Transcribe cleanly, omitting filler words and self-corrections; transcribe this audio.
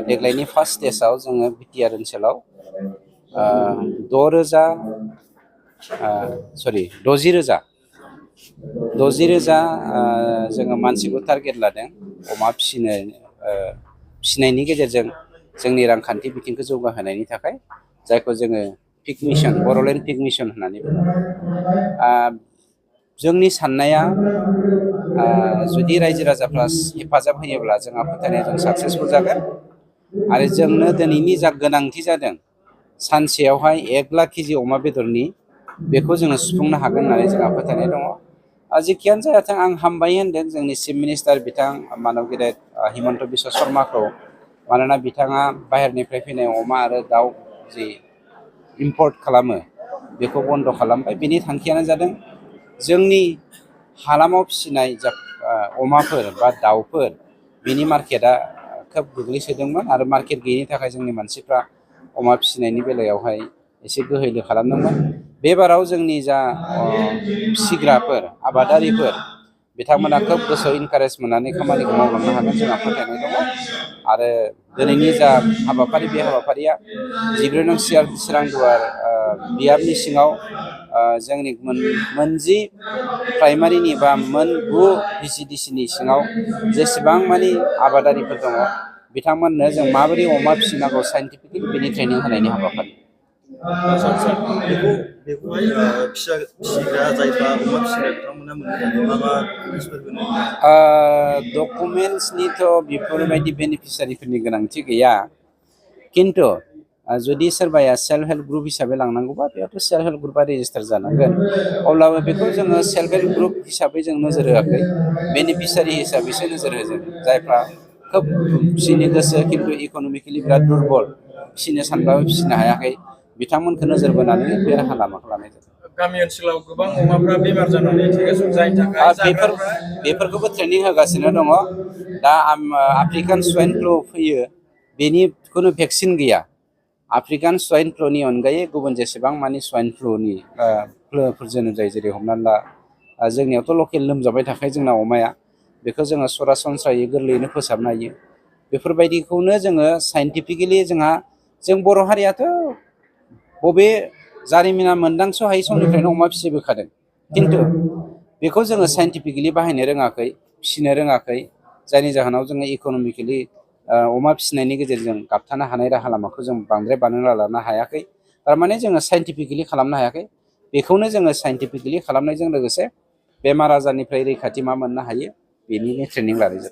देग्लायनि फार्स्ट स्टेजाव जोङो बिटिआर ओनसोलाव 60,000 जोङो मानसिखौ टारगेट लादों अमा फिसिनायनि गेजेरजों जोंनि रांखान्थि बिथिंखौ जौगाहोनायनि थाखाय, जायखौ जोङो pig mission, Bodoland pig mission होननानै बुङो। जोंनि साननाया जुदि रायजो राजाफ्रा हेफाजाब होयोब्ला जोंहा फोथायनाय जों साक्सेसफुल जागोन आरो जोंनो दिनैनि जा गोनांथि जादों सानसेयावहाय 1 लाख केजि अमा बेदरनि बेखौ जोङो सुफुंनो हागोन होननानै जोंहा फोथायनाय दङ। जेखियानो जायाथों आं हामबाय होनदों जोंनि चिफ मिनिस्टार बिथां मानब गेदेर हिमन्त बिश्व शर्माखौ, मानोना बिथाङा बाहेरनिफ्राय फैनाय अमा आरो दाउ जि इम्पर्ट खालामो बेखौ बन्द' खालामबाय। बिनि थांखियानो जादों जोंनि हालामाव फिसिनाय जा अमाफोर बा दाउफोर बिनि मार्केटआ खोब गोग्लैसोदोंमोन आरो मार्केट गैयिनि थाखाय जोंनि मानसिफ्रा अमा फिसिनायनि बेलायावहाय एसे गोहैलो खालामदोंमोन। बेबाराव जोंनि जा फिसिग्राफोर आबादारिफोर बिथांमोना खोब गोसोआव इनकारेज मोननानै खामानिखौ मावलांनो हागोन जोंहा फोथायनाय दङ। आरो दिनैनि जा हाबाफारि बे हाबाफारिया 14 नं चिरां दुवार बियाबनि सिङाव जोंनि मोनजि प्राइमारिनि बा 9 VCDCनि सिङाव जेसेबां मानि आबादारिफोर दङ बिथांमोननो जों माबोरै अमा फिसिनांगौ साइन्टिफिकेलि बेनि ट्रेनिं होनायनि हाबाफारि। बेखौहाय फिसिग्रा जायफ्रा अमा फिसिग्रा बिथांमोना मोननो थाखाय मा डकुमेन्ट्सफोर होनो? डकुमेन्ट्सनिथ' बेफोरबायदि बेनिफिसियारिफोरनि गोनांथि गैया, खिन्थु जुदि सोरबाया सेल्फ हेल्प ग्रुप हिसाबै लांनांगौबा बेयावथ' सेल्फ हेल्प ग्रुपआ रेजिस्टार जानांगोन। अब्लाबो बेखौ जोङो सेल्फ हेल्प ग्रुप हिसाबै जों नोजोर होआखै, बेनिफिसियारि हिसाबैसो नोजोर होदों। जायफ्रा खोब फिसिनो गोसो खिन्थु इक'नमिकेलि बिराद दुरबल, फिसिनो सानबाबो फिसिनो हायाखै, बिथांमोनखौ नोजोर बोनानै बे राहा लामाखौ लानाय जादों। गामि ओनसोलाव गोबां अमाफ्रा बेमार जानानै थैगासिनो, जायनि थाखाय बेफोरखौबो ट्रेनिं होगासिनो दङ। दा आफ्रिकान स्वाइन फ्लु फैयो, बेनि खुनु भेक्सिन गैया। आफ्रिकान स्वाइन फ्लुनि अनगायै गुबुन जेसेबां मानि स्वाइन फ्लुनि फ्लुफोर जोनोम जायो, जेरै हमनानै ला जोंनियावथ' लकेल लोमजाबाय थाखायो जोंना अमाया, बेखौ जोङो सरासनस्रायै गोरलैयैनो फोसाबनो हायो। बेफोरबायदिखौनो जोङो साइन्टिफिकेलि जों बर' हारियाथ' बबे जारिमिना मोनदांस' हायै समनिफ्रायनो अमा फिसिबोखादों, खिन्थु बेखौ जोङो साइन्टिफिकेलि बाहायनो रोङाखै, फिसिनो रोङाखै, जायनि जाहोनाव जोङो इक'नमिकेलि अमा फिसिनायनि गेजेरजों गाबथानो हानाय राहा लामाखौ जों बांद्राय बानायना लानो हायाखै। थारमाने जोङो साइन्टिफिकेलि खालामनो हायाखै। बेखौनो जोङो साइन्टिफिकेलि खालामनायजों लोगोसे बेमार आजारनिफ्राय रैखाथि मा मोननो हायो बेनिनो ट्रेनिं लानाय जादों।